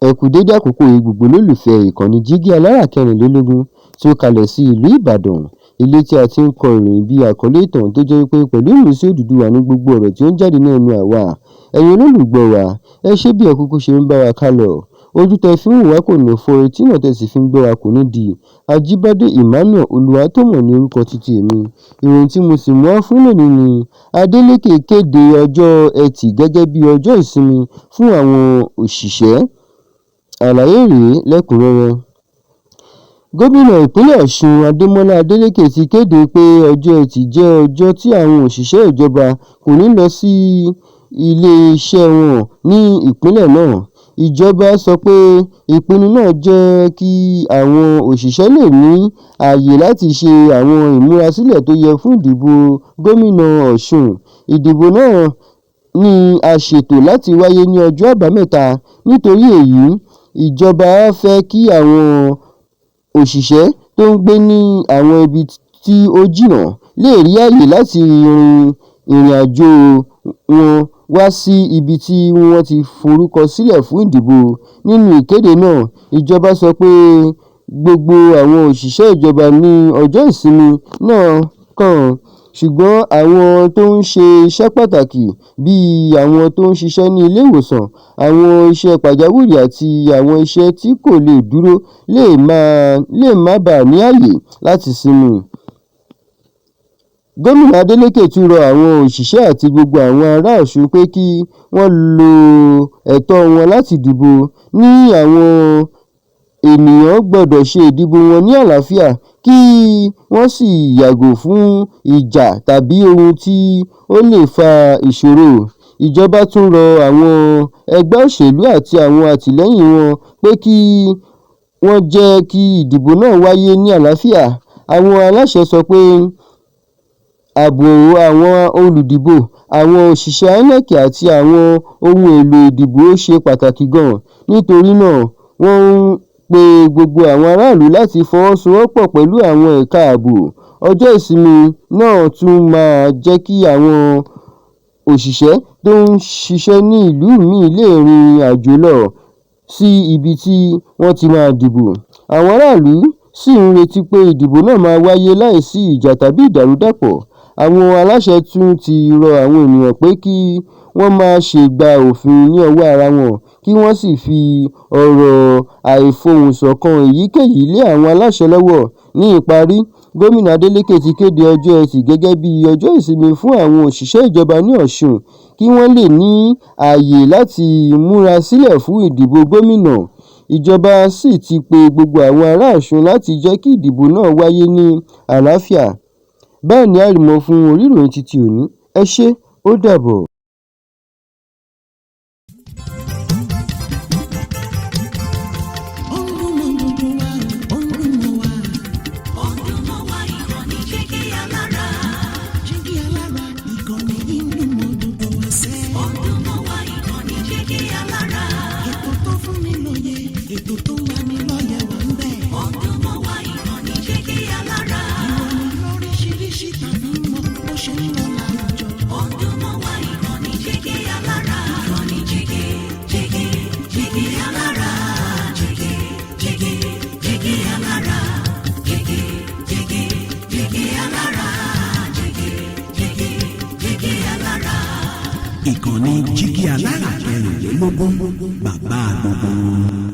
Ẹ kú dédé àkókò yìí, gbogbo olólùfẹ́ ìkànnì Jígí Alárà 24 tí ó kalẹ̀ sí ìlú Ìbàdàn, ilé tí a ti ń kọ ìròyìn bí àkọlé ìtàn tó jẹ́ wípé pẹ̀lú ìmísí Odùduwà ní gbogbo ọ̀rọ̀ tí ó ń jáde ní ẹnu àwa. Ẹ̀yin olólùgbọ́ wa, ẹ ṣé bí ẹ kúkú ṣe ń bá wa kálọ. Ojú tẹ fi ń wò wá kò ní fọ́, etí náà tẹ sì fi ń gbọ́ wa kò ní di. Ajíbádé Emmanuel Olúwatómọ̀ ní orúkọ títí èmi. Ìròyìn tí mo sì mú wá fún yín lónìí ni Adeleke kéde ọjọ́ Ẹtì gẹ́gẹ́ bí ọjọ́ ìsinmi fún àwọn òṣìṣẹ́. Àlàyé rèé lẹ́kùn-ún-rẹ́rẹ́. Gómìnà ìpínlẹ̀ Ọ̀ṣun Adémọ́lá Adélékè ti kéde pé ọjọ́ Ẹtì jẹ́ ọjọ́ tí àwọn òṣìṣẹ́ ìjọba kò ní lọ sí iléeṣẹ́ wọn ní ìpínlẹ̀ náà. Ìjọba sọ pé ìpinnu náà jẹ́ kí àwọn òṣìṣẹ́ lè ní ààyè láti ṣe àwọn ìmúrasílẹ̀ tó yẹ fún ìdìbò gómìnà Ọ̀ṣun. Ìdìbò náà ni a ṣètò láti wáyé ní ọjọ́ Àbámẹ́ta. Nítorí èyí, ìjọba fẹ́ kí àwọn òṣìṣẹ́ tó ń gbé ní àwọn ibi tí ó jìnnà lè rí ààyè láti rin ìrìnàjò wọn wá sí ibi tí wọ́n ti forúkọ sílẹ̀ fún ìdìbò. Nínú ìkéde náà, ìjọba sọ pé gbogbo àwọn òṣìṣẹ́ ìjọba ní ọjọ́ ìsinmi náà kàn, ṣùgbọ́n àwọn tó ń ṣe iṣẹ́ pàtàkì bí àwọn tó ń ṣiṣẹ́ ní ilé ìwòsàn, àwọn iṣẹ́ pàjáwìrì àti àwọn iṣẹ́ tí kò lè dúró lè má baà ní ààyè láti sinmi. Gómìnà Adeleke tún rọ àwọn òṣìṣẹ́ àti gbogbo àwọn ará Ọ̀ṣun pé kí wọ́n lo ẹ̀tọ́ wọn láti dìbò. Ní àwọn ènìyàn gbọdọ̀ ṣe ìdìbò wọn ní àlàáfíà kí wọ́n sì yàgò fún ìjà tàbí ohun tí ó lè fa ìṣòro. Ìjọba tún rọ àwọn ẹgbẹ́ òṣèlú àti àwọn alátìlẹ́yìn wọn pé kí wọ́n jẹ́ kí ìdìbò náà wáyé ní àlàáfíà. Àwọn aláṣẹ sọ pé ààbò àwọn olùdìbò, àwọn òṣìṣẹ́ INEC àti àwọn ohun èlò ìdìbò ṣe pàtàkì gan-an. Nítorí náà, wọ́n ń pe gbogbo àwọn aráàlú láti fọwọ́sowọ́pọ̀ pẹ̀lú àwọn ẹ̀ka ààbò. Ọjọ́ ìsinmi náà tún máa jẹ́ kí àwọn òṣìṣẹ́ tó ń ṣiṣẹ́ ní ìlú míì lè rìnrìn àjò lọ sí ibi tí wọ́n ti máa dìbò. Àwọn aráàlú sì ń retí pé ìdìbò náà máa wáyé láìsí ìjà tàbí ìdàrúdàpọ̀. Àwọn aláṣẹ tún ti rọ àwọn ènìyàn pé kí wọ́n má ṣe gba òfin ní ọwọ́ ara wọn, kí wọ́n sì fi ọ̀rọ̀ àìfohùnṣọ̀kan èyíkéyìí lé àwọn aláṣẹ lọ́wọ́. Ní ìparí, Gómìnà Adeleke ti kéde ọjọ́ Ẹtì gẹ́gẹ́ bí ọjọ́ ìsinmi fún àwọn òṣìṣẹ́ ìjọba ní Ọ̀ṣun kí wọ́n lè ní ààyè láti múra sílẹ̀ fún ìdìbò gómìnà. Ìjọba sì ti pe gbogbo àwọn ará Ọ̀ṣun láti jẹ́ kí ìdìbò náà wáyé ní àlàáfíà. Báyìí ni a rí mọ́ fún orí ìròyìn títí òní. Ẹ ṣé, ó dàbọ̀. Ó ń dún mọ́ gbogbo wa, ó ń dún mọ́ wa. Ó ń dún mọ́ wa, ìkànnì Jígí Alára. Jígí Alára, ìkànnì yìí ń dún mọ́ gbogbo wa sẹ́. Ó ń dún mọ́ wa, ìkànnì Jígí Alára. Ètò tó fún ni lóye, ètò tó ń lani lọ́yẹ̀ wà ń bẹ̀. Ó ń dún mọ́ wa, ìkànnì Jígí Alára. Ìròyìn lóríṣiríṣi tàbí mọ́ bó ṣe ń lọ láwùjọ. Ó ń dún mọ́ wa, ìkànnì Jígí Alára. Ìkànnì Jígí, Jígí, Jígí Alára. Jígí, Jígí, Jígí Alára. Jígí, Jígí, Jígí Alára. Jígí, Jígí, Jígí Alára. Ìkànnì Jígí Alára 24, bàbá gbogbo wọn.